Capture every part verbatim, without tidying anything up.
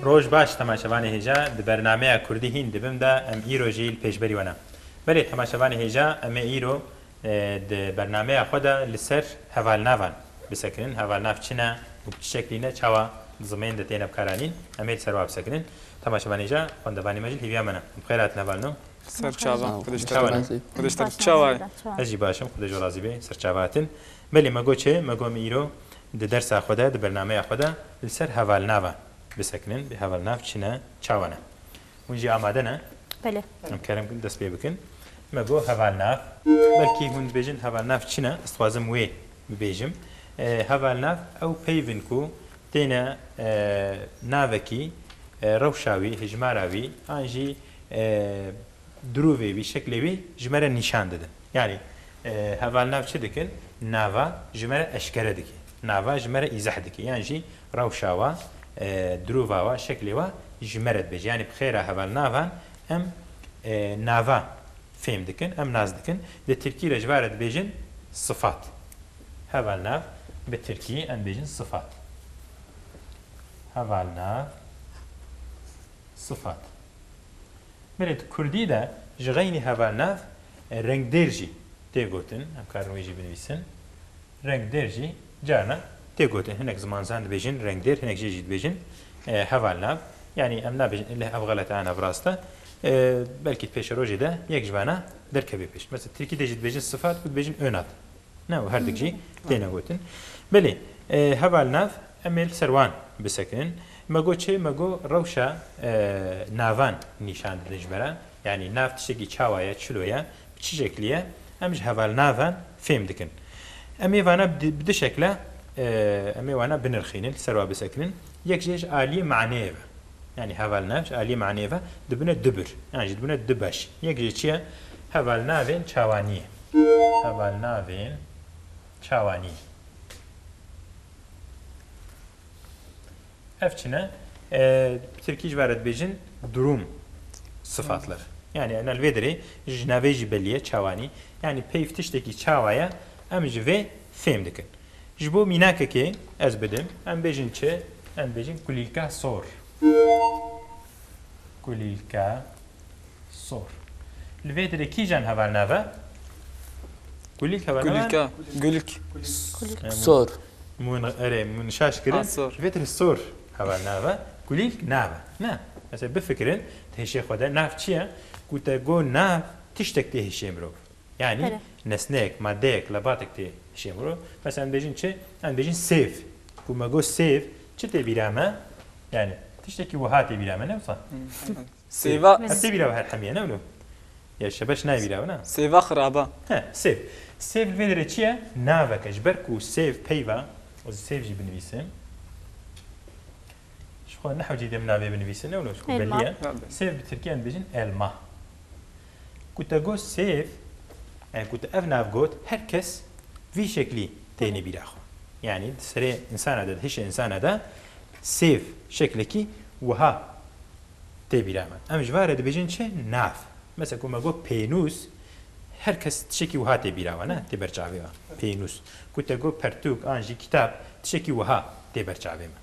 Roj baş, temaşevanê hêja, di bernameya Kurdî hîn dibim de em îro jî li pêşberî we ne. Belê, temaşevanê hêja, em ê îro, e, di bernameya xwe de li ser hevalnavan bisekinin. Hevalnav çi ne û bi çi şeklî ne, çawa di zimên de têne bikaranîn, em ê li ser wa bisekinin. Temaşevanê hêja, xwendevanê me jî li hêviya me ne. Bi xêr hatin hevalno. Ser çava, Sağ ol. Xwedê ji te Çawa re ne? Xwedê ji te re. Çawa ye? Ez jî baş im, Xwedê ji we razî be, ser çava hatin. Belê, me got çi? Me got em îro di dersa xwe de, di bernameya xwe de li ser hevalnavan bisekinin. Bi hevalnav çi ne, çawa ne? Hûn jî amade ne? Belê. Em kerem kin dest pê bikin. Me got hevalnav. Belkî hûn dibêjin hevalnav çi ne? Ez dixwazim wê bibêjim. E, hevalnav ew peyv in ku têne, e, navekî, e, rewşa wî, hijmara wî, an jî, e, dirûvê wî, şeklê wî ji me re nîşan didin. Yanî, e, hevalnav çi dikin? Nava ji me re eşkere dike. Nava ji me re îzeh dike. Yan jî rewşa wa, e, dirûva wa, şeklê wa ji me re dibêje. Yanî bi xêra hevalnavan em, e, nava fêm dikin, em nas dikin. Di tirkî re ji va re dibêjin sifat. Hevalnav bi tirkî em dibêjin sifat. Hevalnav, sifat. Belê di kurdî de ji xeynî hevalnav, e, rengdêr jî tê gotin. Em karin wê jî binivîsin. Rengdêr jî carna tê gotin. Hinek zimanzan dibêjin rengdêr, hinek jê jî dibêjin, e, hevalnav. Yanî em nabêjin ileh ev xelet e, an ev rast e. E, belkî di pêşerojê de yek ji vana derkeve pêş. Mesela tirkî de jî dibêjin sifat û dibêjin önad. Ne, û her dik jî têne gotin. Belê, e, hevalnav, em ê li ser wan bisekinin. Me got çi? Me got rewşa, e, navan nîşan didin ji me re. Yanî nav tiştekî çawa ye, çilo ye, bi çi şeklî ye, em ji hevalnavan fêm dikin. Em ê vana bi di, bi du şekla, e, em ê vana binirxînin, li ser wa bisekinin. Yek jê ji aliyê maneyê ve. Yanî hevalnav ji aliyê maneyê ve dibine du bir. Yan jî dibine du beş. Yek jê çi ye? Hevalnavên çawaniyê. Hevalnavên çawaniyê. Ev çi ne? E, bi tirkî ji va re dibêjin durum sıfatları. Yanî em li vê derê ji navê jî belî ye, çawanî. Yanî peyv tiştekî çawa ye, em ji vê fêm dikin. Ji bo mînakekê ez bidim, em bêjin çi? Em bêjin kulîlka sor. Kulîlka sor. Li vê derê kîjan hevalnav e? Kulîlk hevalnav e? Kulîlka, gulk. Em, Sor. Mun, erê, mun şaş kirin. Ha, sor. Li vê derê sor hevalnav e. Kulîlk nav e. Ne? Mesela bifikirin, di hişê xwe de nav çi ye? Ku te got nav, tiştek tê hişê mirov. Yanî Belê. nesneyek, madeyek, lebatek tê hişê mirov. Mesela em bêjin çi? Em bêjin sêv. Ku me got sêv, çi tê bîra me? Yanî tiştekî wiha tê bîra me, ne wisa? Hı. Sêva. Belê. Ev tê bîra we her hemiye, ne wilo? Ya şebeş nayê bîra we, ne? Sêva xiraba. He, sêv. Sêv li vê derê çi ye? Navek e. Ji ber ku sêv peyva, ez sêv jî binivîsim. Ji xwe ne hewcî dê min navê binivîsin, ne wilo, ji xwe Elma. belî ye. Tabii. Sêv bi tirkî em dibêjin elma. Ku te got sêv, e, ku te ev nav got, her kes vî şeklî têne bîra xwe. Yanî di serê insana de, di hişê insana de sêv şeklekî wiha tê bîra me. Em ji va re dibêjin çi? Nav. Mesela ku me got pênûs, her kes tiştekî wiha tê bîra we, ne? Tê ber çavê we. Pênûs. Ku te got pertûk an jî kitap, tiştekî wiha tê ber çavê me.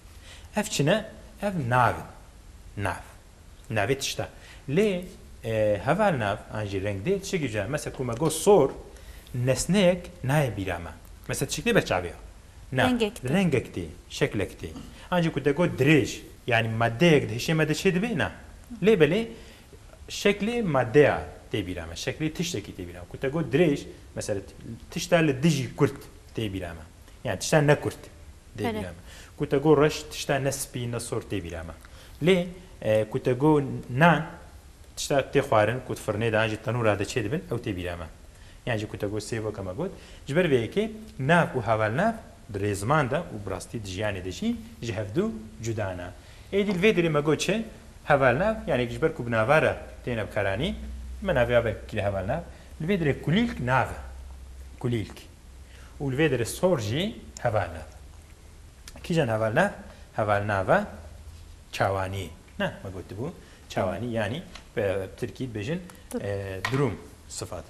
Ev çi ne? Ev nav in. Nav. Navê tişta. Lê, e, hevalnav an jî rengdêr tiştekî cuda. Mesela ku me got sor, nesneyek nayê bîra me. Mesela tiştek tê ber çavê we. Na, Rengek tê. rengek tê, şeklek tê. An jî ku te got dirêj, yanî maddeyek di hişê me de çê dibe, na. Lê belê şeklê maddeya tê bîra me, şeklê tiştekî tê bîra me. Ku te got dirêj, mesela tişta li dijî kurt tê bîra me. Yanî tişta ne kurt tê Belê. bîra me. Ku te got reş, tişta ne spî, ne sor tê bîra me. Lê, e, ku te got nan, tişta tê xwarin, ku di firnê de an jî tenûra de çê dibin, ew tê bîra me. Yan jî ku te got sêv, weke me got. Ji ber vê yekê nav û hevalnav di rêziman de û bi rastî di jiyanê de jî ji hevdu cuda ne. Êdî li vê derê me got çi? Hevalnav, yanî ji ber ku bi nava re têne bikaranîn, me navê wa belkî kiriye hevalnav. Li vê derê kulîlk nav e. Kulîlk. Û li vê derê sor jî hevalnav. Kîjan hevalnav? Hevalnava çawanî. Ne, me gotibû. Çawanî, yanî, e, tirkî dibêjin, Dur. e, durum sıfatı.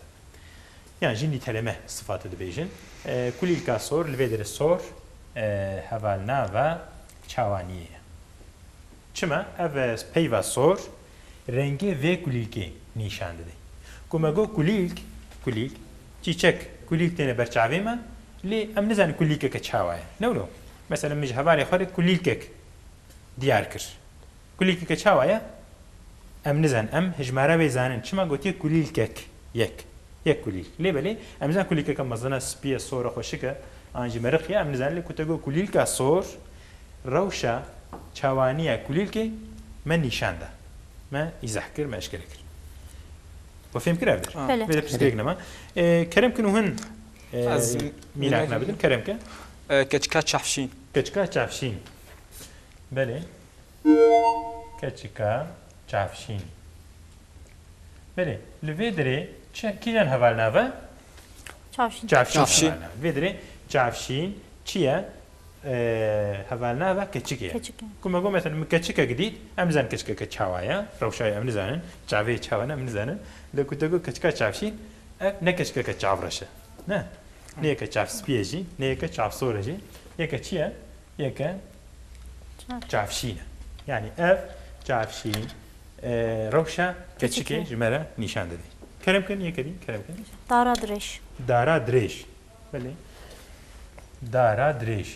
Yan jî nîteleme sıfatı dibêjin. E, kulîlka sor, li vê derê sor, e, hevalnava çawaniyê ye. Çima? Ev peyva sor rengê vê kulîlkê nîşan dide. Ku me got kulîlk, kulîlk, çîçek, kulîlk têne ber çavê me, lê em nizanin kulîlkeke çawa ye. Ne wilo? Mesela min ji hevalê xwe re kulîlkek diyar kir. Kulîlkeke çawa ye? Em nizanin. Em hijmara wê zanin. Çima gotiye kulîlkek? Yek. Yek kulîlk. Lê belê, em nizanin kulîlkeke mezin e, spî ye, sor e, xweşik e, an jî meriqî ye, em nizanin. Lê ku te got kulîlka sor, rewşa çawaniya kulîlkê me nîşan da. Me îzah kir, me eşkere kir. We fêm kir ev dir? Ha. Belê. Vê de pirsgirêk nema. E, kerem kin û hin, e, Ez mînak mînak nabidin, kerem ke. E, keçika çavşîn. Keçika çavşîn. Belê. Keçika çavşîn. Belê, li vê dirê çi, kîjan hevalnav e? Çavşîn. Çavşîn Çavşîn. Hevalnav. Vê dirê çavşîn çi ye? Ee, hevalnava keçikê ye. Keçikê. Ku me got, mesela, min keçikek dît, em nizanin keçikeke çawa ye, rewşa wê em nizanin, çavê çawa ne, em nizanin. Lê ku te got keçika çavşîn, ev ne keçikeke çavreş e. Ne? Ne yeke çav spî ye jî, ne yeke çav sor e jî. Yeke çi ye? Yeke Çav. Çavşîn e. Yani ev çavşîn, e, rewşa keçikê Keçikê. Ji me re nîşan dide. Kerem kin, yeke din, kerem kin. Dara dirêj. Dara dirêj. Belê. Dara dirêj.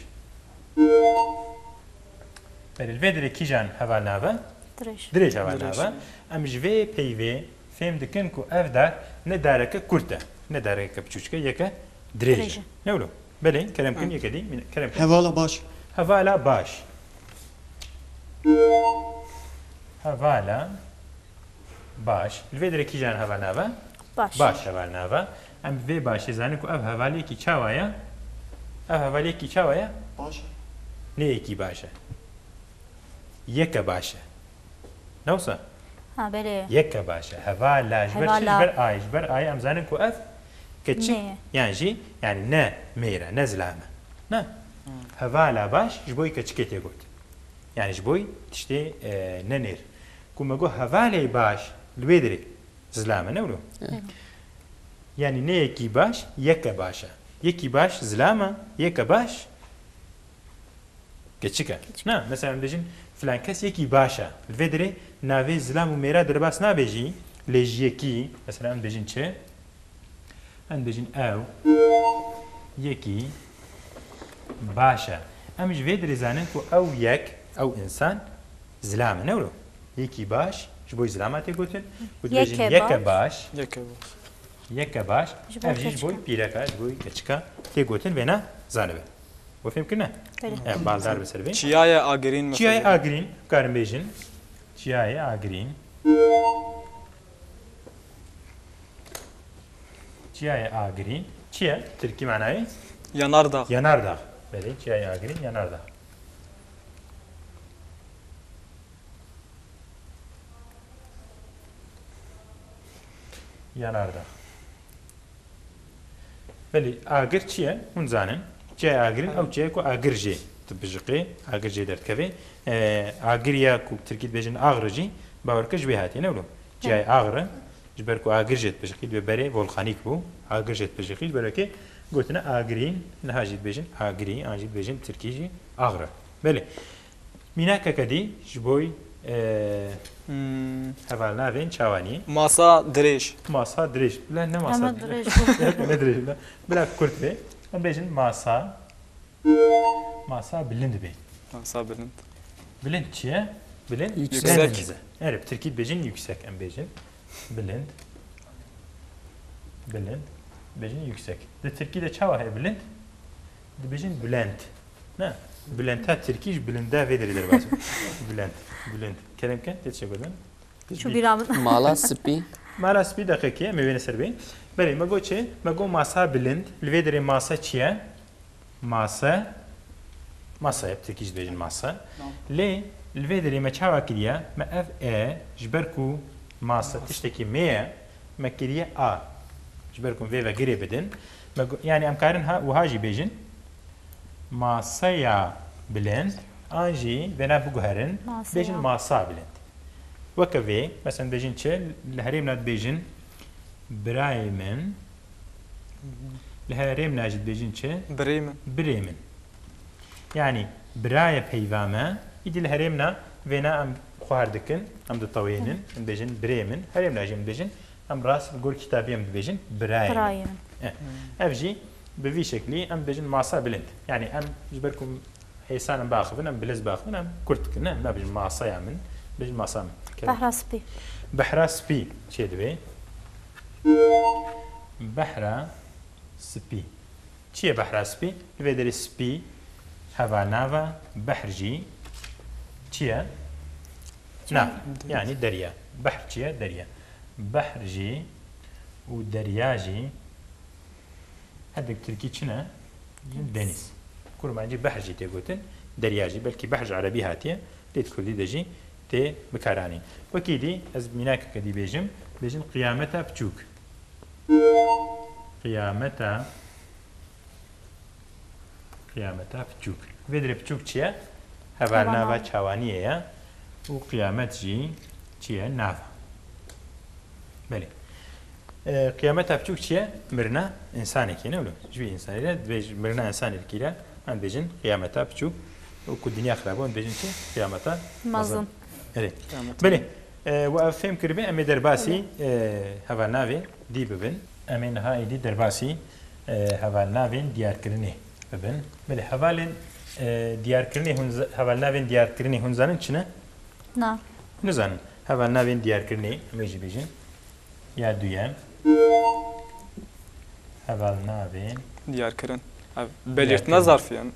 Belê, li vê dirê kîjan hevalnav e? Dirêj. Dirêj hevalnav e. Dirêj. Em ji vê peyvê fêm dikin ku ev dar ne dareke kurt e, ne dareke biçûçik e, yeke dirêj e. Dirêj e. Ne wilo? Belê, kerem kin, Hı. Yeke din, kerem kin. Hevala baş. Hevala baş. Hevala baş. Li vê dirê kîjan hevalnav e? Baş. Baş hevalnav e. Em bi vê başê zanin ku ev hevaliyekî çawa ye? Ev hevaliyekî çawa ye? Baş e. Ne yekî baş e. Yeke baş e. Ne wisa? Ha, belê. Yeke baş e. Hevala, ji ber çi? Hevala. Ji ber ayê. Ji ber ayê em zanin ku ev keçik, ne ye, yan jî, yani ne mêr e, ne zilam e. Ne? Hmm. Hevala baş ji bo yê keçikê tê got. Yani ji bo yê tiştê, e, ne nêr. Ku me got hevalê baş li wê dirê zilam e, ne wilo? Evet. Yani ne yekî baş, yeke baş e. Yekî baş zilam e, yeke baş keçik e. Keçik. Na, mesela em bêjin filan kes yekî baş e. Li vê dirê navê zilam û mêra derbas nabe jî, lê ji yekî, mesela em bêjin çi? Em bêjin ew yekî baş e. Em ji vê dirê zanin ku ew yek, ew însan zilam e, ne wilo? Yekî baş, ji bo zilama tê gotin. Ku dibêjin yeke baş. Yeke baş. Yeke baş. Yeke baş. Ji bo keçika. Ev jî ji bo pîreka, ji bo keçika tê gotin, vêna zanibe. We fêm kirine? Belê. Em baldar bi ser vê. Çiyayê Agirîn mesela. Çiyayê Agirîn, karin bêjin. Çiyayê Agirîn. Çiyayê Agirîn. Çi ye? Tirkî manayê? Yanardağ. Yanardağ. Belê, Çiyayê Agirîn, Yanardağ. Yanardağ. Belê, agir çi ye? Hûn zanin. Çiyayê Agirîn, ew çiyayê ku agir jê dibijiqê, agir jê derdikeve. E, agir ya ku tirkî dibêjin agri jî, bawer ke ji wê hatiye, ne wilo? Çiyayê Agri, ji ber ku agir jê dibijiqî, dibê berê volkanîk bû, agir jê dibijiqî, ji ber wekê gotine Agirîn, niha jî dibêjin Agirî, an jî dibêjin tirkî jî Agri. Belê. Mînakeke dî ji bo, e, Hmm. hevalnavên çawaniyê. Masa dirêj. Masa dirêj. Bila ne masa Hema dirêj. Dirêj bû. Ne dirêj, bila, bila kurt be. Em bêjin masa. Masa bilind be. Masa bilind. Bilind çi ye? Bilind. Yüksek. Bilind. Erê, bi tirkî dibêjin yüksek, em bêjin. Bilind. Bilind. Bêjin yüksek. Di tirkî de çawa heye bilind? Dibêjin bülent. Ne? Bülenta tirkî ji bilinda vê derê derbas bû. Bülent. Bilind. Kerem ke, tê çi gotin? Çû bîra min. Mala spî. Mala spî deqekê, em ê wêne ser bê. Belê, me got çi? Me got masa bilind. Li vê derê masa çi ye? Mase, masa ye, bi tirkî jî dibêjin masa. Tamam. Lê li vê derê me çawa kiriye? Me ev e, ji ber ku masa tiştekî mê ye, me kiriye a. Ji ber ku vê ve girê bidin. Me gu-, yani em karin ha, wiha jî bêjin. Maseya bilind, an jî vêna biguherin, Maseya. Bêjin masa bilind. Weke vê, mesela bêjin çi? Li herêmna dibêjin birayê min, Li herêmna jî dibêjin çi? Birê min. Birê min. Yani birayê peyva me, îdî li herêmna Vêna em xwar dikin, em ditewênin, em dibêjin birê min. Herê min jî em dibêjin, em rast li gor kitabê em dibêjin birayê min. Birayê min. Eh, ev jî bi vî şeklî em dibêjin masa bilind. Yanî em ji ber ku hêsan em biaxivin, em biliz biaxivin, em kurt dikin. Ne, em nabêjin masaya min, bêjin masa min. Kerem. Behra spî. Behra spî çê dibe. Behra spî. Çi ye behra spî? Li vê derê spî hevalnava, behr jî çi ye? Nav. Yanî derya. Behr çi ye? Derya. Behr jî û derya jî her di tirkî çi ne? Deniz. Kurmancî behr jî tê gotin, derya jî. Belkî behr ji erebî hatiye, lê di kurdî de jî tê bikaranîn. Wekî dî ez mînakeke dî bêjim, bêjin qiyameta piçûk. Qiyameta, qiyameta piçûk. Vê derê piçûk çi ye? Hevalnava. Hevalnava çawaniyê ye. Û qiyamet jî çi ye? Nav e. Belê. E, qiyameta piçûk çi ye? Mirina însanekî, ne wilo? Ji vî însanê re dibêj-, mirina însanekî re em dibêjin qiyameta piçûk. Û ku dinya xirab bû, em dibêjin çi? Qiyameta mezin. Mezin. Erê. Qiyameta. Belê. E, we ev fêm kiribe, em ê derbasî, Belê. e, hevalnavê dî bibin. Em ê niha êdî derbasî, e, hevalnavên diyarkirinê bibin. Belê, hevalên, e, diyarkirinê hûn z-, hevalnavên diyarkirinê hûn zanin çi ne? Na. Nizanin. Hevalnavên diyarkirinê, em ê jî bêjin. Ya duyem. Hevalnavên Diyarkirin. Ev belirtme zarfı yani.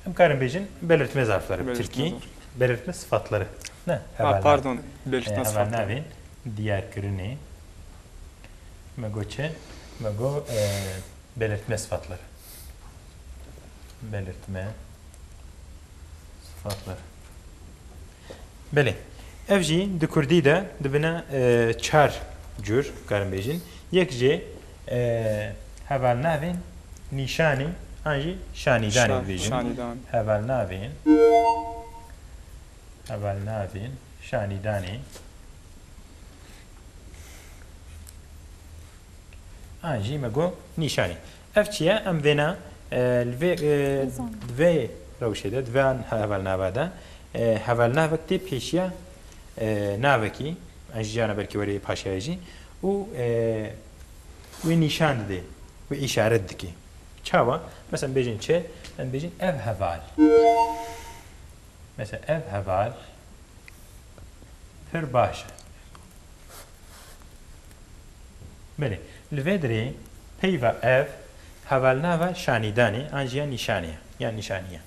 Em karin bêjin belirtme zarfları. Belirtme Tirkî, zarf. Belirtme sıfatları. Ne? Ha, hevalnav-, pardon, belirtme e, sıfatları. Hevalnavên diyarkirinê. Me got çi? Me got, e, belirtme sıfatları. Belirtme sıfatları. Belê. Ev jî di kurdî de dibine, e, çar cur, karin bêjin. Yek jê, e, hevalnavên nîşanî an jî şanîdanê Şa-, dibêjin. Şanîdan. Hevalnavên, hevalnavên şanîdanê. An jî me got nîşanî. Ev çi ye? Em vêna, e, li vê, e, Nizanim. Di vê rewşê de, di vê an hevalnava de, e, hevalnavek tê pêşiya, e, navekî, an jî cana belkî were paşiya jî, û, e, wê nîşan dide, wê îşaret dike. Çawa? Mesela bêjin çi? Em bêjin ev heval. Mesela ev heval pir baş e. Belê. Li vê derê peyva ev hevalnava şanîdanê an jî ya nîşanê ye. Yan nîşanî ye.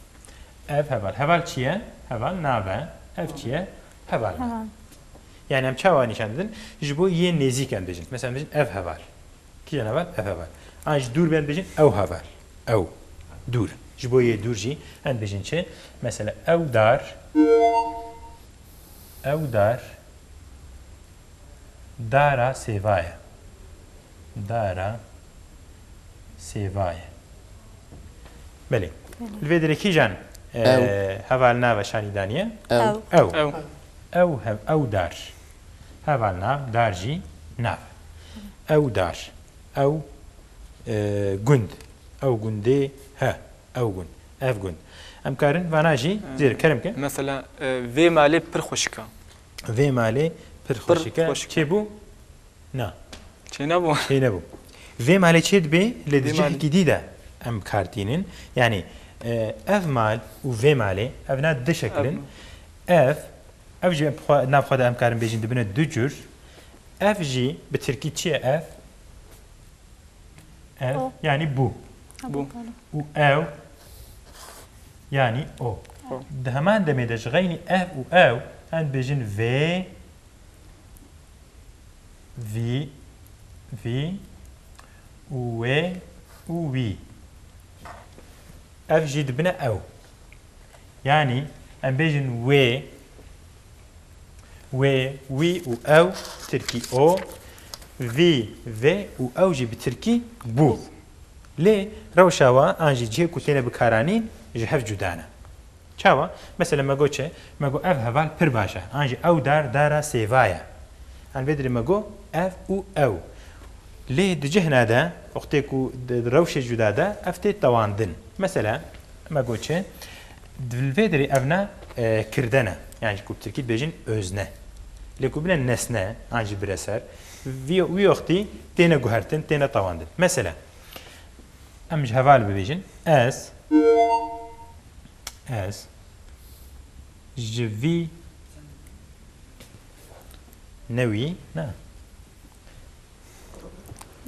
Ev heval. Heval çi ye? Heval nav e. Ev çi ye? Heval nav. Heval. Yani em çawa nîşan didin? Ji bo yê nêzîk em dibêjin. Mesela em dibêjin ev heval. Kîjan heval? Ev heval. An ji dûr bên dibêjin ew heval. Ew. Dûr. Ji bo yê dûr jî em dibêjin çi? Mesela ew dar. Ew dar. Dara sêva ye. Dara sêva ye. Belê. Belê. Li vê derê kîjan, e, Ew. Hevalnava şanîdanî ye? Ew. Ew. Ew. Ew. Ew hev-, ew dar. Hevalnav, dar jî nav. Ew dar. Ew, e, gund. Ew gundê he. Ew gund. Ev gund. Em karin vana jî, e, zêr kerem ke. Mesela, e, vê malê pir xweşik e. Vê malê pir xweşik e. Pir xweşik e. Çêbû? Na. Çênebû. Çênebû. Vê malê çêdibe, lê di cihekî dî de em kar tînin. Yanî, e, ev mal û vê malê, ev na di şekil in. Ev, ev jî em xwe, nav xwe de em karin bêjin dibine du cur. Ev jî bi tirkî çi ye ev? Ev, o. Yanî bu. Ha, bu. Bu. Û ew, yanî o. O. Di heman demê de ji xeynî ev û ew, em dibêjin vê, vî, vî û wê û wî. Ev jî dibine ew. Yanî em bêjin wê, wê, wî û ew, tirkî o, vî, vê û ew jî bi tirkî bu. Lê rewşa wan an jî cihê ku têne bikaranîn ji hev cuda ne. Çawa? Mesela me got çi? Me got ev heval pir baş e. An jî ew dar dara sêva ye. An vê dirê me got ev û ew. Lê di cihna de, wextê ku di, di rewşê cuda de, ev tê tewandin. Mesela, me got çi? Di vê dirê ev ne, e, kirden e. Yani ku bi tirkî dibêjin özne. Lê ku bine nesne, an jî bire ser, vî, wî wextî têne guhertin, têne tewandin. Mesela, em ji heval bibêjin, ez, ez ji vî, ne wî, ne.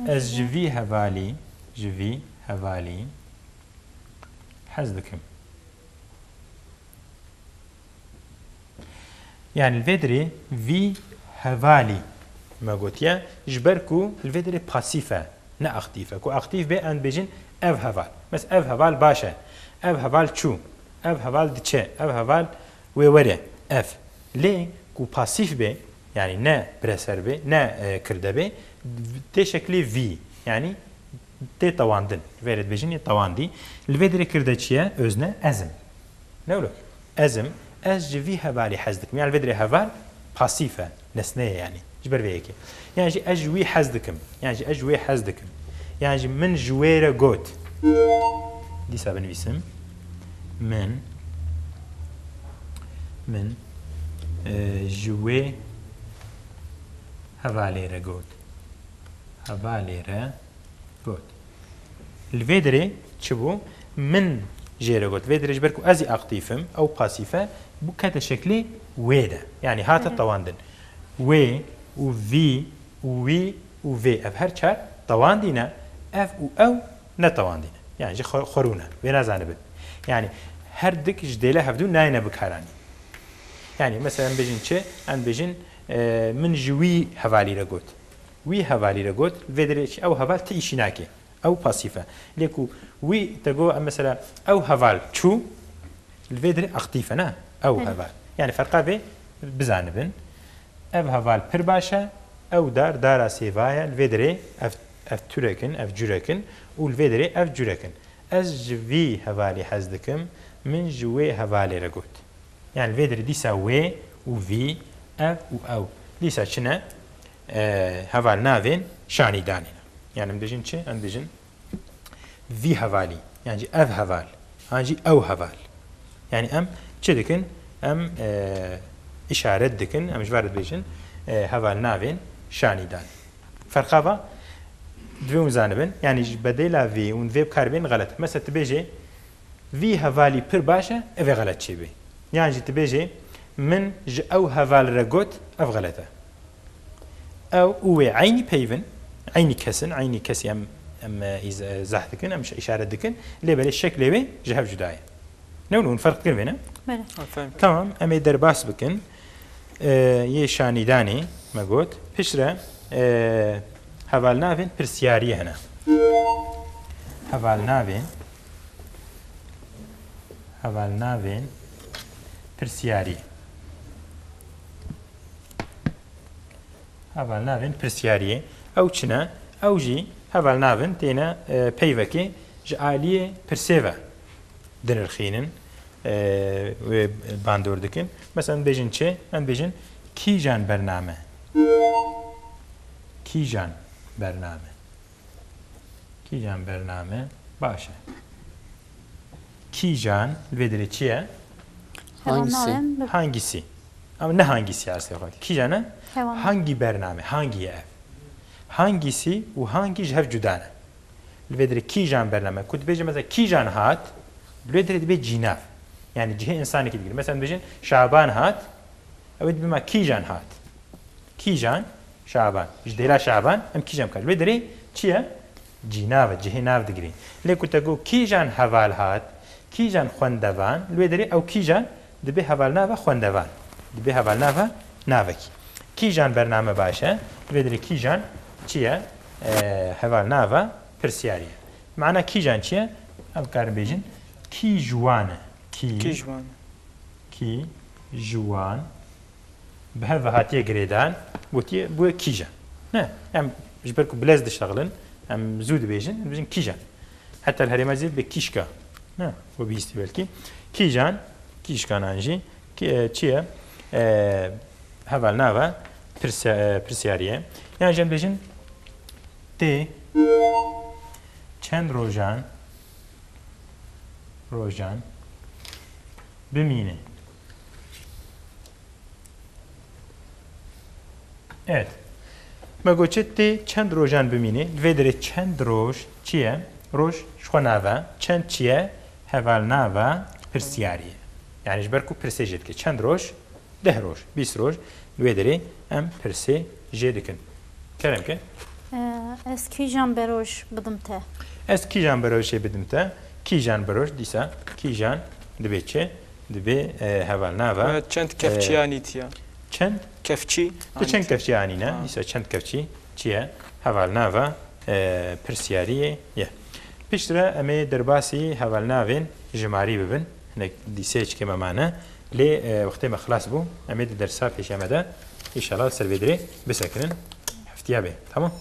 Ez ji vî hevalî, ji vî hevalî hez dikim. Yani li vê dirê vî hevalî me gotiye, ji ber ku li vê dirê pasîf e, ne aktîf e. Ku aktîf bê, em dibêjin ev heval. Mes ev heval baş e, ev heval çû, ev heval diçe, ev heval wê were, ev. Lê ku pasîf bê, yani ne bireser bê, ne, e, kirde bê, tê şeklê vî, yani tê tewandin. Vê re dibêjin yê tewandî. Li vê dirê kirde çi ye? Özne, ez im. Ne wilo? Ez im. Ez ji vî hevalî hez dikim. Yani li vê dirê heval pasîf e, nesne ye yani. Ji ber vê yekê. Yan jî ez ji wî hez dikim. Yan jî ez ji wê hez dikim. Yan jî min ji wê re got. Dîsa binivîsim. Min, min, e, ji wê hevalê re got. Hevalê re got. Li vê dirê çi bû? Min jê re got. Vê dirê ji ber ku ez ê aktîf im, ew pasîf e, bû kete şeklê wê de. Yani hate Hı hı. tewandin. Wê û vî û wî û vê. Ev her çar tewandî ne. Ev û ew netewandî ne. Yani ji xwe, xwerû ne. Wê nezanibin. Yani her dik ji dêle hevdû nayêne bikaranî. Yani mesela em bêjin çi? Em bêjin, e, min ji wî hevalî re got. Wî hevalî re got, li vê dirê çi? Ew heval ti îşî nake. Ew pasîf e. Lê ku wî te got, em mesela ew heval çû, li vê dirê aktîf e, ne? Ew Belê. heval. Yani ferqa vê bizanibin. Ev heval pir baş e, ew dar, dara sêva ye, li vê dirê ev, ev turek in, ev curek in û li vê dirê ev curek in. Ez ji vî hevalî hez dikim, min ji wê hevalê re got. Yani vê dirê dîsa wê û vî, ev û ew. Dîsa çi ne? E, heval navên şanîdanê ne. Yani em dibêjin çi? Em dibêjin vî hevalî. Yan jî ev heval. An jî ew heval. Yani em çi dikin? Em, e, îşaret dikin. Em ji van re dibêjin, e, heval navên şanîdanê. Ferqa va divê hûn zanibin. Yani ji bedêla vê hûn vê bi kar bênin xelet. Mesela tu bêjê, vî hevalî pir baş e, ev ê xelet çêbê. Yan jî tu bêjê, min ji ew heval re got, ev xelet e. Ew û wê eynî peyv in, eynî kes in, eynî kesî em, em, e, îz-, e, zehf dikin, em şe-, îşaret dikin, lê belê şeklê wê ji hev cuda ye. Ne wilo hûn ferq dikin vê ne? Belê. Ha, fehmî. Tamam, em ê derbas bikin. E, yê şanîdanê me got. Piştre, e, hevalnavên pirsiyariyê hene. Hevalnavên Hevalnavên pirsiyarî. Hevalnavên pirsiyariyê. Ew çi ne? Ew jî hevalnavin têne, e, peyvekê ji aliyê pirsê ve dinirxînin, e, wê bandor dikin. Mesela, em bêjin çi? Em bêjin kîjan bername? Kîjan bername? Kîjan bername baş e? Kîjan li vê dirê çi ye? Hangisi? Hevalnavên bi- Hangisi? Ama ne hangisi aslê xwe? Kîjan e? Hevalname. Hangi bername? Hangi ye ev? Hangisi û hangi ji hev cuda ne. Li vê dirê kîjan bername? Ku dibêje mesela kîjan hat, li vê dirê dibê cînav. Yani cihê insanekî digire. Mesela dibêjin Şaban hat, ew ê dibê me kîjan hat. Kîjan? Şaban. Ji dêla Şaban em kîjan bikarin? Wê dirê çi ye? Cînav e, cihê nav digirî. Lê ku te got kîjan heval hat, kîjan xwendevan, li wê dirê ew kîjan dibe hevalnava xwendevan. Dibe hevalnava navekî. Kîjan bername baş e, li wê dirê kîjan çi ye? E, hevalnava pirsiyarî ye. Mana kîjan çi ye? Em karin bêjin kî ji wan e. Kî, Kî ji wan e. kî ji wan bi hev ve hatiye girêdan, gotiye, bûye kîjan. Ne, em ji ber ku bi lez dişexilin, em zû dibêjin, em dibêjin kîjan. Heta li herêma zî bê kîşka. Ne, we bihîstî belkî. Kîjan, kîşkan an jî, kî, e, çi ye? E, hevalnava pirse-, e, pirsiyarî ye. Yan jî em dibêjin tê çend rojan, rojan bimîne. Evet. Me got çi, tê çend rojan bimînî? Li vê derê çend roj çi ye? Roj ji xwe nav e. Çend çi ye? Hevalnava pirsiyarî ye. Yani ji ber ku pirsê jê dike. Çend roj? Deh roj, bîst roj. Li vê derê em pirsê jê dikin. Kerem ke. Ee, Ez kîjan beroj bidim te? Ez kîjan berojê bidim te? Kîjan beroj dîsa? Kîjan dibê çi? Dibê e, hevalnava. Ve çend kefçiya nîtiya? Çend? Kefçî. Tu çend kefçî anîne? Ha. Dîsa çend kefçî çi ye? Hevalnava e, pirsiyariyê ye. Piştre em ê derbasî hevalnavên jimarî bibin. Hinek dîseyê çikê me mane. Lê e, wextê me xilas bû. Em ê di dersa pêşiya me de înşallah ser vê dirê bisekinin. Heftiya bê. Tamam?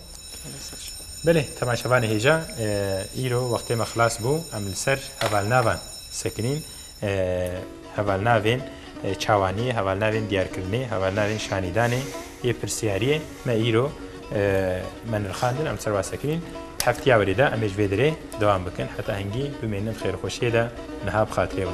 Belê, temaşevanê hêja, e, îro wextê me xilas bû. Em li ser hevalnavan sekinîn. E, hevalnavên e, çawaniyê, hevalnavên diyarkirinê, hevalnavên şanîdanê yê pirsiyariyê me îro e, me nirxandin, em ser wa sekinîn. Heftiya werê de em ê ji vê dirê dewam bikin. Heta hingî bimênin xêrxweşiyê de niha bi xatirê we.